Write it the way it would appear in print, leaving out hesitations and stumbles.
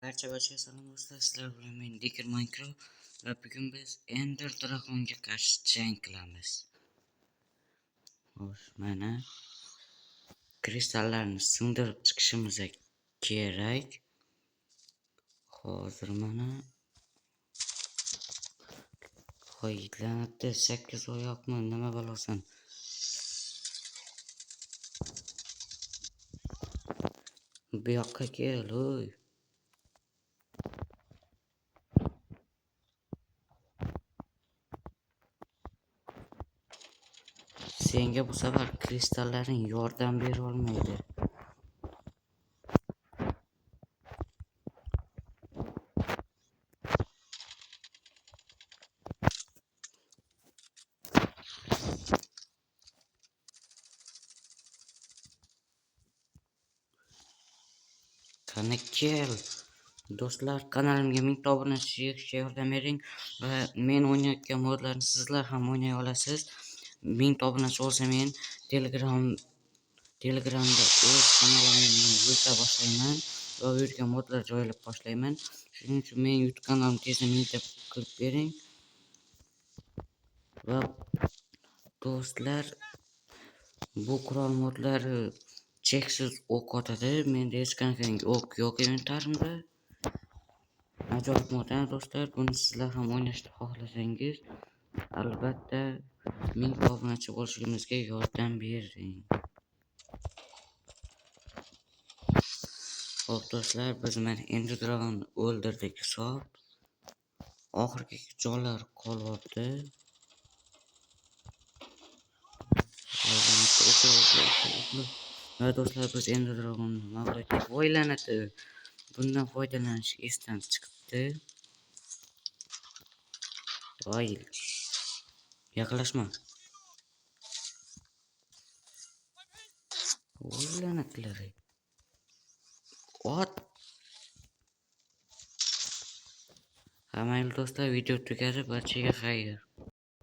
Barcha salom do'stlar, sizlar bilan men Diker Minecraft va bugun biz Ender Dragonga qarshi jang qilamiz. Xo'sh, mana kristallarni sindirib chiqishimiz kerak. Hozir mana voy la'natda 8 oyoqmi nima balosan? Bu yoqqa kel, oy. Senga bu safar kristallaring yordam bera olmaydi. Qani kel. Do'stlar, kanalimga 1000 obunachi yig'ishga yordam bering va men o'ynayotgan modlarni sizlar ham o'ynay olasiz. 1000 obunachi bo'lsa men Telegramda o'z kanalimni yurita boshlayman va u yerga modlar joylab boshlayman. Shuning uchun mening YouTube kanalimni tezda 1000 qilib bering. Va do'stlar, bu qurol modlari cheksiz o'q otadi. Menda hech qanaqangi o'q yo'q inventarimda. Ajoyib mod do'stlar, buni sizlar ham o'ynashni xohlasangiz, albatta 1000 obunachi bo'lishimizga yordam bering. Xo'p do'stlar, biz mana Ender Dragonni o'ldirdik hisob. Oxirgi jonlar qolyapti. Va do'stlar, biz Ender Dragonni mag'lub etdik. Voy la'nati. Bundan foydalanish esdan chiqibdi. Voy. Yaqinlashma. Voy la'natlari. Ot. Ha, mayli do'stlar, video tugadi. Barchaga xayr.